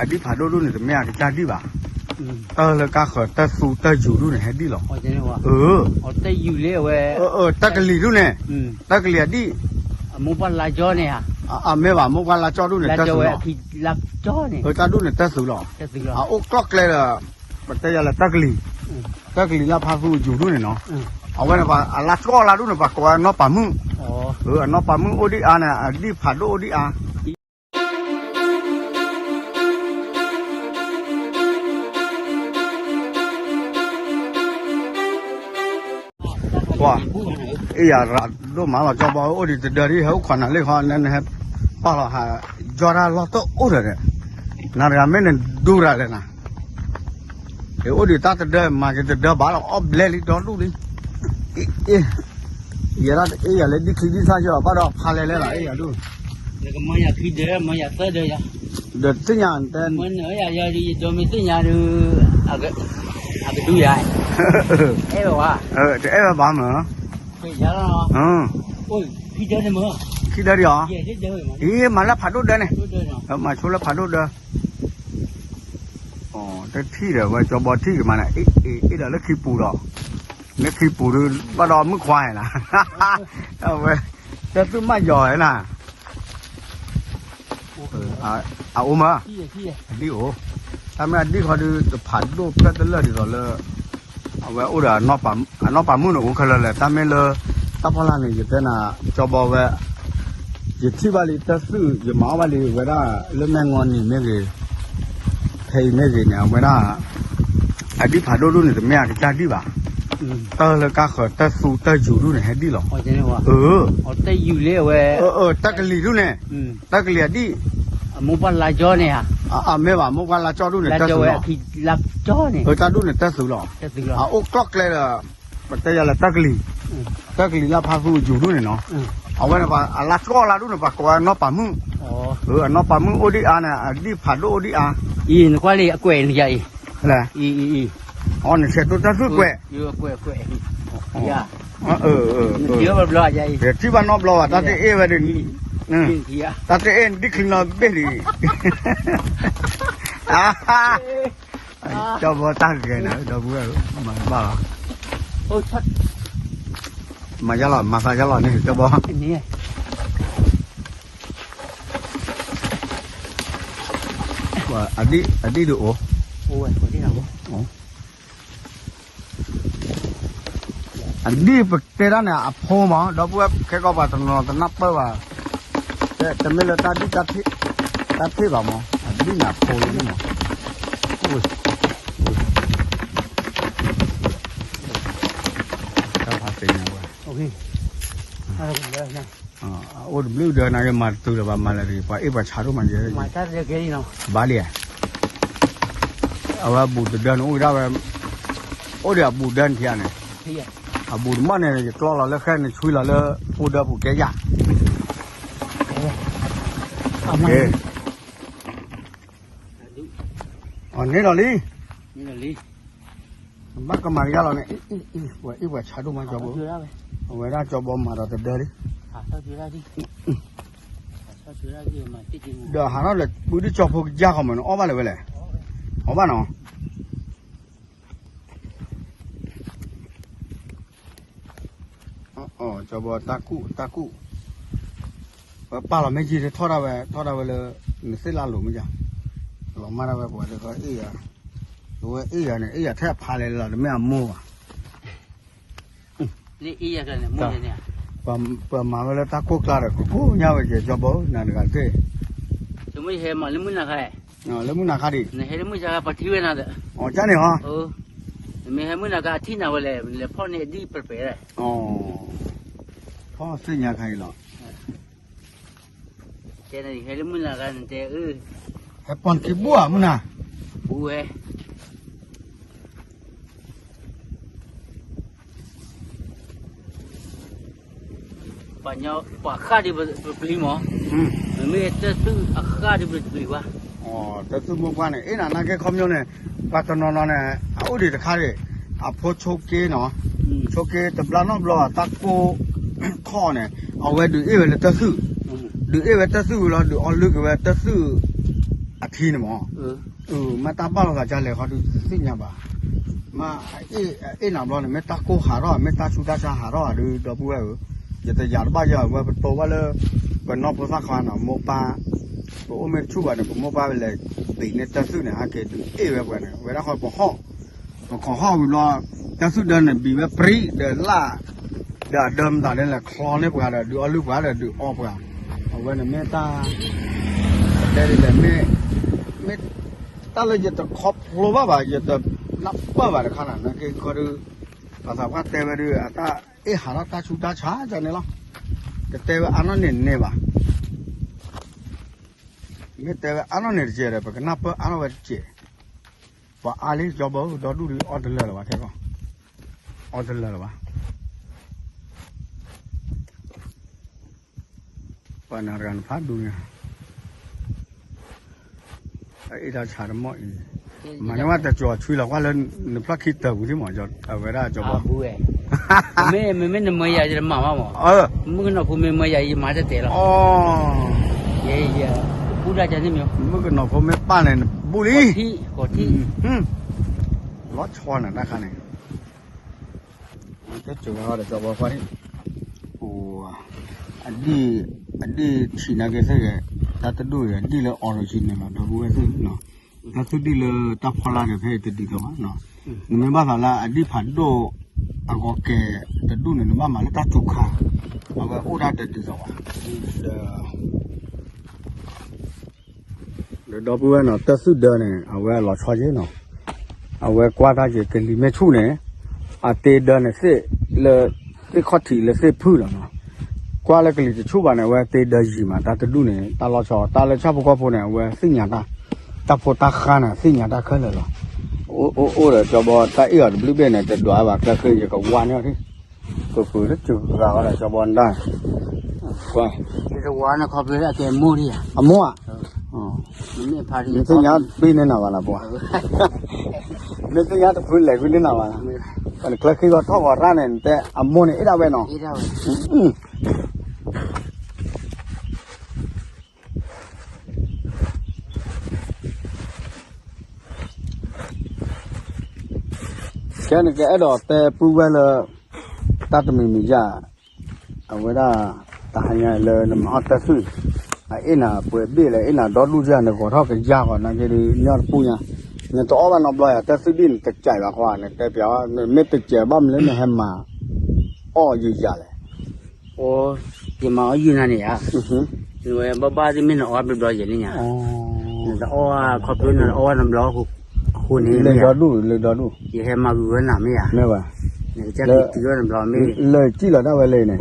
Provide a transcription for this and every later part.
အဒံၣ်ဖးဒိၣ်ဒိၣ်န့ၣ် တမ့ၢ်အကစၢ်ဒံၣ်ဘၣ်. တၢ်လၢကါဃၢၤ တၢ်သူတၢ်ယူၤဒိၣ်န့ၣ် ဟဲဒံၣ်လီၤ. အၢ တၢ်ကလံၤဒိၣ်န့ၣ်, တၢ်ကလံၤအဒံၣ်, အမ့ၢ်ဘၣ် မိၢ်ပှၢ်လါကၠီဒိၣ်န့ၣ် တၢ်သူလီၤ. တၢ်ဒိၣ်န့ၣ် တၢ်သူလီၤ. အအိၣ်ကျီၢ်ကျဲဒီး ပတဲယၤလၢတၢ်ကလံၤ, တၢ်ကလံၤလၢဖါသူယူၤဒိၣ်န့ၣ်နီၤ. အဝဲန့ၣ် အလါကီၢ်လါဒိၣ်န့ၣ် ပှၤကိးဝဲနီၢ်ပၤမုၣ်. အနီၢ်ပၤမုၣ်အိၣ်ဒံၣ်အါန့ၣ် အဒံၣ်ဖးဒိၣ်အိၣ်ဒံၣ်အါ. ပှၤ အ့ၣ်ယၤရၤဒိၣ်မးလီၤ ကၠီဘီ အိၣ်ဒံးတဒၢဒ် ဟဲအိၣ်ခိးနၤလံဃီ နဟဲပာ်လီၤဟး ယီၢ်တၢ်လီၢ်တအိၣ်ဒီး နၤတဂၤမ့ၢ်နဒူရၤလဲၣ်နၤ, အိၣ်ဒံးတၢ်တဒၢ မၤက့ၤတဒၢဘၣ်လီၤ အီၣ်ဘျဲလံဒီဒူၣ်လံ, အ့ၣ် ယဲဒၣ်တအ့ၣ်ယၤလၢဒ်ချံဒ်ဆၣ်ယီၤ ဘၣ်ဒီးဖးလဲၤလဲၤလီၤ အ့ၣ်ယၤဒူၣ်, မၤယၤခံဒၢ မၤယၤသၢဒၢယၤ, ဒီးသ့ၣ်ညါတဲ မၤနၢၤယၤယၤဒ် ယဒိးမ့ၢ်သ့ၣ်ညါဒ် အကဒူယၤ, အဲၣ်ဝဲဝါ, တအဲၣ်ဝဲဘၣ်မး, ခံဒၢဒံးအီၤ, အ့ၣ် မၤလၢဖးဒိၣ်ဒၢန့ၣ်, မၤဆိလၢဖးဒိၣ်ဒၢ တထံၣ်ဒီး ဝဲကၠီဘီထံၣ်က့ၤမးန့ၣ် အ့ၣ်ဒီးလၢခံပူၤဒီး, လၢခံပူၤဒီး ဘၣ်ဒီးမုၣ်ခွါဟဲနၤ, အဝဲ တၢ်သူၣ်မၤယီၤဟဲနၤ, အအိၣ်မး, အဒံၣ်အိၣ်, တၢ်မ့ၢ်အဒံၣ်ခီဒီး တဖးဒိၣ်ဖျၢၣ်တလၢာ်ဒ်သိးလၢ အဝဲအိၣ်ဒီး အနီၢ်ပၤမုၣ်န့ၣ် အိၣ်ခဲလၢာ်လဲၣ် တၢ်မ့ၢ်လၢ တၢ်ဖီလာ်န့ၣ် ယတဲနၤ ကၠီဘီဝဲ ယထံၣ်ဘၣ်လံတၢ်သူၣ် ယမၤအီၣ်ဘၣ်လံ ဝဲဒၣ်လၢမဲၢ်ငီနံၤမ့ၢ်ဂ့ၤ, ဖဲအံၤမ့ၢ်ဂ့ၤန့ၣ် အဝဲဒၣ် အဒံၣ်ဖးဒိၣ်ဒိၣ်န့ၣ် တမ့ၢ်အကစၢ်ဒံၣ်ဘၣ်, တၢ်လၢကါဃၢၤ တၢ်သူတၢ်ယူၤဒိၣ်န့ၣ် ဟဲဒံၣ်လီၤ, အၢ တၢ်ကလံၤဒိၣ်န့ၣ်, တၢ်ကလံၤအဒံၣ်, အမ့ၢ်ဘၣ်လါကၠီန့ၣ်ဧါ, အမ့ၢ်ဘၣ် မိၢ်ပှၢ်လါကၠီဒိၣ်န့ၣ် တၢ်သူလီၤ, တၢ်ဒိၣ်န့ၣ် တၢ်သူလီၤ, အအိၣ်ကျီၢ်ကျဲဒီး ပတဲယၤလၢတၢ်ကလံၤ, တၢ်ကလံၤလၢဖါသူယူၤဒိၣ်န့ၣ်နီၤ, အဝဲန့ၣ် အလါကီၢ်လါဒိၣ်န့ၣ် ပှၤကိးဝဲနီၢ်ပၤမုၣ်, အနီၢ်ပၤမုၣ်အိၣ်ဒံၣ်အါန့ၣ် အဒံၣ်ဖးဒိၣ်အိၣ်ဒံၣ်အါ, အံၤနကွၢ်လံ အကွဲးန့ၣ်ယၤအံၤ, လဲၣ်, အံၤ, အီၤနဆဲးတိၢ်တၢ်သူကွဲး, ယၤ, ထံၣ်ဘၣ်နီတဘျီဘၣ် တၢ်တအ့ၣ်ဝဲဒၣ်, တၢ်တအ့ၣ်ဒ်ချံနီၤဘ့ၣ်ဒံး, ကၠီဘီတၢ်ဂဲၤနၤ ဒီပုၢ်ဝဲၢ်ဧၢ, မၤတဘၣ်လီၤ, မၤယါလီၤ မၤသးယါလီၤန့ၣ် ကၠီဘီ, အဒံၣ်ဒုးအိၣ်, အဒံၣ်ပတဲတၢ်န့ၣ် အဖိမး ဒီပုၢ်ဝဲၢ်ခဲကီးပှၤတနီၤတနၢ်ပၢၢ်ဘၣ်, တမ့ၢ်လၢတၢ်ဒံၣ်တၢ်ထ့ၣ်ဘၣ်မး အဒံၣ်န့ၣ်အဖိလံမး, တၢ်ဖးသ့ၣ်ညါဝဲ, အအိၣ်တဘျုးဒၢနၤက့ၤမၤတတုၤလၢၤဘၣ် မၤလၢတဂ့ၤ ပှၤအ့ၣ်ပှၤဆါဒိၣ်မးယဲ, ဘၣ်လံ, အဝဲအဘူးတဒၢန့ၣ် အိၣ်ဒၣ်ဝဲ, အိၣ်ဒီးအဘူးဒၢနထံၣ်ဧါန့ၣ်, အဘူးတမီၢ်န့ၣ် ယကျီလီၤလၢဃဲန့ၣ် ဆွံလီၤလၢဖိဒၢပူၤကဲယၤ, အန့ၣ်လီၤလံ, ဘၣ်ကမၤကယါလီၤန့ၣ်, ပှၤအ့ၣ်ပှၤဆါဒိၣ်မးကၠီဘီ, အဝဲဒၣ်ကၠီဘီမၤဒီးတဒၢလံ, ဒီးဟးထီၣ်လၢပုၢ်ဒံၣ်ကၠီဖိကယါဃီမးန့ၣ် အီၣ်ဘၣ်လၢၤဝဲလဲၣ်, အီၣ်ဘၣ်နီၤ ကၠီဘီတၢ်ကူၣ်တၢ်ကူၣ်, ပပာ်လီၤမ့ၢ်ယံၤထီၣ်ဒၣ်ဝဲ ထီၣ်ဒၣ်ဝဲလၢ နသ့ၣ်လၢလိၤမ့ၢ်ယါ, လီၤမၢ်ဒၣ်ဝဲပှၤလၢအ့ၣ်ယၤ, အဝဲအ့ၣ်ယၤန့ၣ် အ့ၣ်ယၤထဲအဖးလဲၣ်လီၤ တမ့ၢ်အမိၢ်ဘၣ် ပှၤမၤဝဲလၢတၢ်ကိၢ်ကျါဒီး ကကိၢ်ညါဝဲက့ၤ ကၠီဘီ နၤတဂၤသ့ၣ်, တမ့ၢ်ဟဲမၤလၢမုၢ်နၤခါ, လၢမုၢ်နၤခါဒံး, နဟဲလၢမုၢ်နၤခါ ပှၤထံၣ်ဝဲနၤဒီး, အကၢ်န့ၣ်ဟီ, နမ့ၢ်ဟဲမုၢ်နၤခါ အထံၣ်နၤဝဲလဲၣ် လဲၤဖီၣ်န့ၢ်အဒံၣ်ပှဲၤပှဲၤ, ဖီၣ်သ့ၣ်ညါခါအံၤလီၤ, တဲနၤဟဲလၢမုၢ်နၤခါ နတဲအၢ, ဟဲပီၣ်နခံဘူၣ်ဧါ မုၢ်နၤ, ဘူၣ်ဝဲ ပှၤဃၣ်ဒ်ပပျံၤမး, မ့မ့ၢ်တၢ်သူၣ်အဃၣ်ဒ်ပတပျံၤဘၣ်, တၢ်သူၣ်မိၢ်ပှၢ်န့ၣ် အ့ၣ်နၤနာ်က့ခီပညီန့ၣ်, ပှၤတနီၤနီၤန့ၣ် အအိၣ်ဒံးတခါဒံး, အဖိဆိက့နီၤ, ဆိက့တဘျီနီတဘျီဘၣ် တၢ်ကိၢ်ခီၣ်န့ၣ် အဝဲဒုးအ့ၣ်ဝဲလၢတၢ်သူၣ်, ဒုးအ့ၣ်ဝဲတၢ်သူၣ်ဝံၤလီၤ ဒုးအီလုၢ်က့ၤဝဲတၢ်သူၣ် ထံန့ၣ်မး, မ့ၢ်တၢ်ဘၣ်လိာ်သးဒ်လဲၣ်ခီဒုးတသ့ၣ်ညါဘၣ်, မ့ၢ်အအ့ၣ်နၤဘျီန့ၣ် မ့ၢ်တၢ်ကိၢ်ဟးထီၣ် မ့ၢ်တၢ်ဆူးတၢ်ဆါဟးထီၣ်ဒီး ဒီပုၢ်ဝဲၢ်ဧၢ, ယတယာ်တဘၣ်ယၤဝဲ ပတိၢ်ဘၣ်လၢ ပနီၢ်ဖိသၣ်ခီနီၤ မိၢ်ပၢ်, ပအိၣ်မ့ၢ်တဆူၣ်ဘၣ်န့ၣ် ပမိၢ်ပၢ်ဝဲလဲၤသံးန့ၢ်တၢ်သွံၣ်န့ၣ် ဟဲက့ၤဒုးအ့ၣ်ဝဲပှၤန့ၣ် ဝဲဒၣ်ဃီပဟီၣ် ပခိးဟီၣ်ဝံၤဘျီ တၢ်သွံၣ်ဒၢန့ၣ် ဘံးဝဲပြံဒီးလၣ်, ဒီးအဒၢမတၤဒ်လဲၣ် ချီန့ၢ်ပှၤဒီး ဒုးအီၣ်လုၢ်ပှၤဒီးဒုးအီပှၤ, အဝဲန့ၣ်မ့ၢ်တၢ်, တဲဒ်လဲၣ် မ့ၢ်, မ့ၢ်တၢ်လၢယတခီဖျိဘၣ်ဘၣ် ယတနၢ်ပၢၢ်ဘၣ်တခါနီၤ နာ်က့ခီဒုး, ပှၤသးပှၢ်တဲဝဲဒုး အတၢ်အ့ၣ်ဟးထီၣ်တၢ်ဆူးတၢ်ဆါန့ၣ်လီၤ, တတဲဝဲအါနီၢ်န့ၣ်န့ၣ်ဘၣ် မ့ၢ်တဲဝဲအါနီၢ်န့ၣ်တကဲဒီး ပကနၢ်ပၢၢ်အါထီၣ်ဝဲတကဲ, ပှၤအါလံ ကၠီဘီ ဒီဒူၣ်ဒုးအီၣ်တလၢာ်လၢၤဘၣ်ခဲကီ, အီၣ်တလၢာ်လၢၤဘၣ်, ပှၤနၤတဂၤနဖးဒိၣ်ညါ, အအ့ၣ်တၢ်ဆါတမီၢ်အံၤ, မၤန့ၢ်ဝဲတကၠီၤဆွံလီၤကွၢ်လၢနဖျီၣ်ခံတၢၢ်ပူၤသ့ၣ်မး, အဝဲဒၣ်ကၠီဘီ, မ့မ့ၢ်နမၢယၤယတမၤဘၣ်မး, မုၣ်ကနီၤဖိမ့ၢ်မၢယၤယမၤတတဲာ်လီၤ, ယ, ပူတၢ်န့ၣ်မ့ၢ်, မုၣ်ကနီၤဖိမ့ၢ်ပၢ်န့ၣ်နဘူၣ်လံ, လီၤဆီနၤ တၢ်ခါန့ၣ်, ကၠီဘီ, အဒံၣ်, အဒံၣ်ထံၣ်နာ်က့သ့ၣ်ဂဲၤ, တၢ်တဒူၣ်ဂဲၤ အဒံၣ်လၢအီၤရိကၠံန့ၣ်လီၤ ဒီပုၢ်ဝဲၢ်သ့ၣ်, တၢ်သူၣ်ဒံၣ်လၢတၢ်ဖီလာ်န့ၣ် ဖဲအံၤတဒ်သိးဘၣ်, နမ့ၢ်ဘၣ်သးလၢအဒံၣ်ဖးဒိၣ်, အဂီၤကဲၤတဒူၣ်န့ၣ် နဘၣ်မၤလၢတၢ်စူၤခါ, အဝဲအိၣ်ဒၣ်တဒ်သိးဘၣ်, ဒီး ဒီးဒီပုၢ်ဝဲၢ်နီၤ တၢ်သူၣ်ဒၢန့ၣ် အဝဲလီၤဆီက့ၤနီၤ, အဝဲကွၢ်တၢ်က့ၤကလံၤမ့ၢ်ဆူၣ်န့ၣ်, အတ့ဒၢန့ၣ်သ့ၣ်လၢ, သ့ၣ်ခီၣ်ထံးလၢသ့ၣ်ဖုၣ်လီၤနီၤ, ကွၢ်လၢကလံၤတဆူၣ်ဘၣ်န့ၣ် အဝဲတ့ဒၢယံၤမး တၢ်တဒူၣ်န့ၣ် တၢ်လီၤဆီ တၢ်လၢဆၣ်ဖိကီၢ်ဖိန့ၣ် အဝဲသ့ၣ်ညါတၢ်, တၢ်ဖိတၢ်ဃါန့ၣ် သ့ၣ်ညါတၢ်ခဲလၢာ်လီၤ, အိၣ်အိၣ်ဒီးကၠီဘီ တၢ်အ့ၣ်အီၤတဘျုးဘ့ၣ်န့ၣ် တဒွးဘၣ်ကျဲဃ့ ယကဝါန့ၢ်အီၤ ပပှ့ၤတစှၤအီၤဒီးကၠီဘီဒၣ်, ယတဝါန့ၣ်ခီဖျိလၢအကဲအမိၢ်ဒံးဧါ, အမိၢ်ဧါ, မ့ၢ်သ့ၣ်ညါပ့ၤန့ၢ်နၤဘၣ်လီၤပှၤ, မ့ၢ်သ့ၣ်ညါတဖုလဲၤကွံာ်န့ၢ်နၤဘၣ်လီၤ, ပနကျဲဃ့ဂီၤထီၣ်ဂီၤရၣ်န့ၣ် နတဲအမိၢ်န့ၣ်အ့ၣ်ဒၣ်ဝဲနီၤ ခဲနကအဲၣ်ဒိးတဲပုၢ်ဝဲၢ်လၢ တၢ်တမံၤမံၤယါ, အဝဲဒၣ် တဟါညါလၢနမၤအီၣ်တၢ်သွံၣ်, အအ့ၣ်နၤပှဲၤဘ့ၣ်လၢအ့ၣ်နၤဒီဒူၣ်ယါ နဂီၤထီၣ်ကယါဃီ နာ်က့ဒုး ညီတပူၤညါ, နတအီၣ်ဘၣ်နီတဘျီယါ တၢ်သွံၣ်ဒံၣ်နတကးဘၣ်ဃီ နတဲပျး မ့ၢ်တကးဘၣ်မနုၤလၢနဟဲမၤ အီၣ်ယုာ်ယါလဲၣ်. အိ, ယမၤအီၣ်ယုာ်နၤန့ၣ်ဧါ, နဝဲဘၣ်ဘၣ်သ့ၣ်မ့ၢ်နအီၣ်ဘျီဘျီယဲၢ်န့ၣ်ညါ, နတအီၣ်ဝဲခီဖျိနအီၣ်ဝဲနဘျီအဃိန့ၣ်, လၢဒီဒူၣ်, လၢဒီဒူၣ်, ယဟဲမၤဂုာ်ဝဲနၤမ့ၢ်ဧါ, မ့ၢ်ဘၣ်, နကစၢ်က့ၤတုၤဝဲနဘျီမ့ၢ်, လၢကံၣ်လီၤဒၣ်ဝဲလၢန့ၣ်,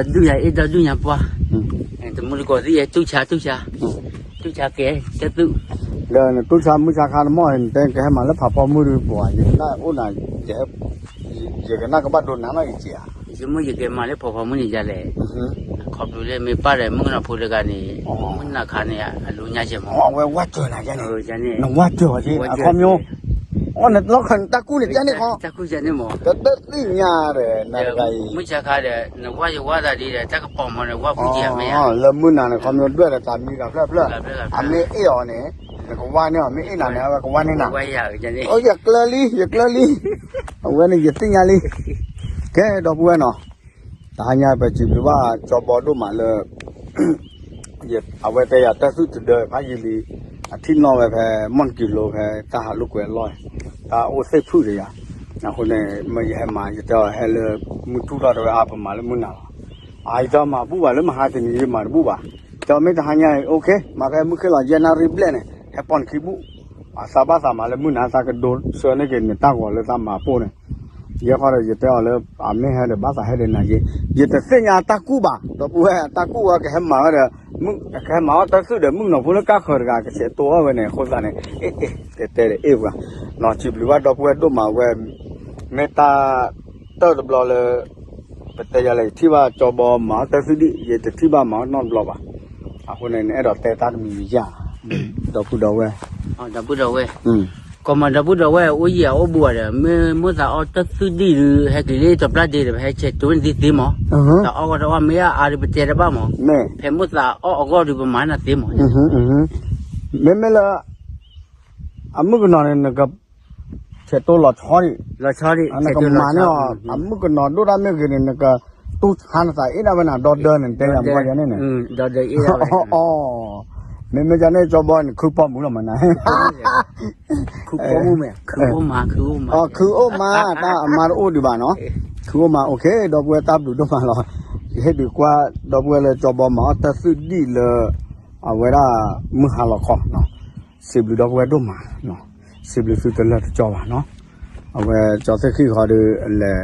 ဒီဒူၣ်ယါအ့ၣ်ဒီဒူၣ်ညါပှၢ်, တမူတကိးသ့ၣ်ယဲ တူၢ်ဆါ, တူၢ်ဆါ, တူၢ်ဆါကဲ, တၢ်သူၣ် ဒီးနတူၢ်ဆါမုၢ်ဆါခါတမီၢ် နတဲကဟဲမၤလၢဖးဖီမုၢ်ဒုးပှၤ ယကနၣ်အိၣ်နၤ, ယကနၣ်ကဘၣ်ဒိနၤနီၢ်ယက့ဧါ, ယမ့ၢ်ယကဲမၤလၢဖးဖီမုၢ်န့ၣ်ယါလဲၣ်, ခီဖျိလၢမ့ၢ်ပၢ်ဒီးမုၣ်ကနီၤဖိတဂၤန့ၣ်, မုၢ်နၤခါန့ၣ် အလူညါကဲမး, အဝဲဝါစၢၤနၤယါန့ၣ်, နဝါစၢၤအီၤက့ အခီပညီ, အိၣ်နလီၢ်ခၢၣ်နတၢ်ကူၣ်န့ၣ်ကဲန့ၣ်ခီ, တၢ်ကူၣ်ကဲန့ၣ်မး, တသ့ၣ်ညါဒီး နတဂၤအံၤ, မုၢ်ဆါခါဒီး နဝါယဝါသးဒ်ဒီး တၢ်ကပီၤမးန့ၣ် ဝါဖူကံမ့ၢ်ဧါ, လၢမုၢ်နၤန့ၣ် ခီပညီဒွဲၣ်ဒီးတၢ်မံဂၤဖျၢၣ်ဖျၢၣ်, အမ့ၢ်အ့ၣ်အီၤန့ၣ်, နကဝါန့ၢ်အီၤ, မ့ၢ်အ့ၣ်နၤန့ၣ် အဝဲကဝါန့ၢ်နၤ, ယကျၢၤလံ, ယကျၢၤလံ, အဝဲန့ၣ်ယသ့ၣ်ညါလံ, ကဲဒီပုၢ်ဝဲၢ်နီၤ, တဟါညါပစံးဘျုးဘၣ်ကၠီဘီဒိၣ်မးလၢ အဝဲတဲယၤတၢ်သူၣ်တဒၢဖးယံာ်လံ, အထံၣ်နီၣ်ဝဲဖဲ မီၢ်နကံလိဖဲ တၢ်ဟးလိာ်ကွဲအလီၢ်, တၢ်အိၣ်သ့ၣ်ဖုၣ်ဒီးယၤ, အဃိန့ၣ် မ့ၢ်ယဟဲမၤ ယတဲအီၤဟဲလၢ မုၢ်ထူၣ်ထီၣ်တဲဝဲ အါပမၤလၢမုၢ်နၤလီၤ, အယတဲမၤဘူၣ်ဘၣ်လၢမဟါတနံၤ ယမၤတဘူၣ်ဘၣ်, တဲမ့ၢ်တဟါညါအံၤ အိၣ်ခ့ မၤဖဲမုၢ်ခ့လီၤ ယဲၢ်နၣ်ရံၣ်ဘျဲၣ်န့ၣ် ဟဲပိာ်နခံဘူၣ်, အသးဘၣ်သးမၤလၢမုၢ်နၤ သးကဒိဆှၢန့ၢ်က့ၤနတၢ်ဂီၤလၢသးမၤပိၢ်န့ၣ် ယဲၢ်ခီဒီး ယတဲအီၤလၢ အမ့ၢ်ဟဲဒီး ဘၣ်သးဟဲဒီးနၤက့, ယတသ့ၣ်ညါတၢ်ကူၣ်ဘၣ်, ဒီပုၢ်ဝဲၢ် တၢ်ကူၣ်ဝဲကဟဲမၤဝဲဒီး, ကဟဲမၤအီၣ်တၢ်သွံၣ်ဒီး မုၣ်ကနီၤဖိလၢကၢ်ဃၢၤတဂၤ ကဆဲးတိအီၣ်ဝဲန့ၣ် အဃိသတးန့ၣ်, တဲတဲဒီးအ့ၣ်ပှၤ, နီၤစံးဘျုးဘၣ်ဒီပုၢ်ဝဲၢ်ဒိၣ်မးဝဲ, မ့ၢ်တၢ်, တၢၢ်တဘျီလၢ ပတဲယၤလဲၣ် ယထံၣ်ဘၣ်ကၠီဘီမၤအီၣ်တၢ်သွံၣ်ဒံၣ် ယတထံၣ်ဘၣ်မၤအီၣ်နီတဘျီဘၣ်, အဃိန့ၣ် နအဲၣ်ဒိးတဲတၢ်တမံၤမံၤယါ, ဒီပုၢ်ဒီဝဲၢ်, ဒီပုၢ်ဒီဝဲၢ်, ကိးမးဒီပုၢ်ဒီဝဲၢ်အိၣ်ယံၤအအိၣ်ဘူးဒီး မ့ၢ်မိၣ်သးအီၣ်တၢ်သွံၣ်ဒံၣ်ဒုး ဟဲက့ၤလၢတပျၢ်ဒ့ဒီး ပဟဲဆဲးတိၢ်န့ၢ်သ့သ့မး, တၢ်အီၣ်ဂီၢ်တအီၣ်မ့ၢ်အါအါဒီးပတဲတဘၣ်မး, ဖဲမိၣ်သးအီၣ်အဂီၢ်ဒုး ပမၤနၤသ့မး, မ့မ့ၢ်လၢ အမုၣ်ကနီၤန့ၣ် နက ဆဲးတိၢ်လီၤဆီဒံး, နကမၤန့ၢ်အီၤ အမုၣ်ကနီၤဒိၣ်တၢ်မ့ၢ်ဂ့ၤန့ၣ် နကတူၢ်ဆါနသးအ့ၣ်ဒၣ်ဝဲနၤ ဒီဒၢန့ၣ် တဲယၤမ့ၢ်ယၤန့ၣ်န့ၣ်, မ့မ့ၢ်ယၤန့ၣ် ကၠီဘီန့ၣ် ခုပီမူလီၤမးနၤ, ခုအိၣ်မး တၢ်အမါတအိၣ်ဒံးဘၣ်နီၤ, ခုအိၣ်မး အိၣ်ခ့ ဒီပုၢ်ဝဲၢ်တၢ်ဘျုးဒိၣ်မးလီၤ, ယဟ့ၣ်ဒုးကွၢ် ဒီပုၢ်ဝဲၢ်လၢကၠီဘီမၤအီၣ်တၢ်သွံၣ်ဒံၣ်လၢ အဝဲဒၣ် မုၢ်ဟါလီၤခီနီၤ, စံးဘျုးဒီပုၢ်ဝဲၢ်ဒိၣ်မး, စံးဘျုးသုတလၢတကၠီဘၣ်နီၤ, အဝဲကၠီသ့ၣ်ခံဂီၤဒီး လဲၤ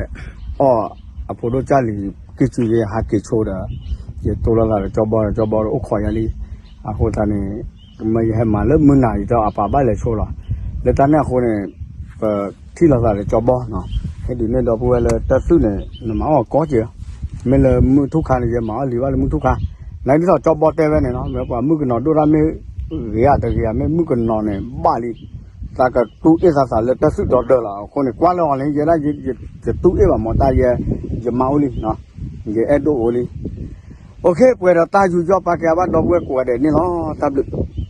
အီၣ်အဖိဒိၣ်ကၢ်လံၤ ကံၢ်စုယဲဟးက့ၤဆိဒီး ယတိၢ်လိာ်သးဒီးကၠီဘီဒီး ကၠီဘီဒီးအိၣ်ခိးယၤလံ, အဃိသတးန့ၣ် မ့ၢ်ယဟဲမၤလၢမုၢ်နၤ ယတဲအပာ်ဘၣ်လဲၤဆိလီၤ, လၢတၢ်န့ၣ်အဃိန့ၣ် ပထံၣ်လိာ်သးဒီးကၠီဘီနီၤ, ဟ့ၣ်ဒုးန့ၢ်ဒီပုၢ်ဝဲၢ်လၢတၢ်သွံၣ်န့ၣ် နမၤအီၣ်ကီက့ၤ, မ့ၢ်လၢမုၢ်ထူၣ်ခါန့ၣ် ယမၤအီၣ်လံဘၣ်လၢမုၢ်ထူၣ်ခါ, နဒ်သိးကၠီဘီတဲဝဲန့ၣ်နီၤ, မ့ၢ်ပှၤမုၣ်ကနီၤဒိၣ်တၢ်မ့ၢ်ဂ့ၤဧါတဂ့ၤဧါ မ့ၢ်မုၣ်ကနီၤန့ၣ် ဘၣ်လံ, သးကတူၢ်အ့ၣ်သးသးလၢတၢ်သွံၣ်ဒီဒၢလီၤ, အဃိန့ၣ် ကွၢ်လၢအီၤန့ၣ် ယဲဒၣ် ယတူၢ်အ့ၣ်ဘၣ်မး တၢ်ယဲ ယမါအိၣ်လံ, ယအဲၣ်ဒိၣ်အိၣ်လံ, အိၣ်ခ့ ပှဲၤဒီးတၢ်ယူးယီၣ်ပာ်ကဲဘၣ်ဒီပုၢ်ဝဲၢ်ကိးဂၤဒဲးန့ၣ်လီၤ, တၢ်ဘျုး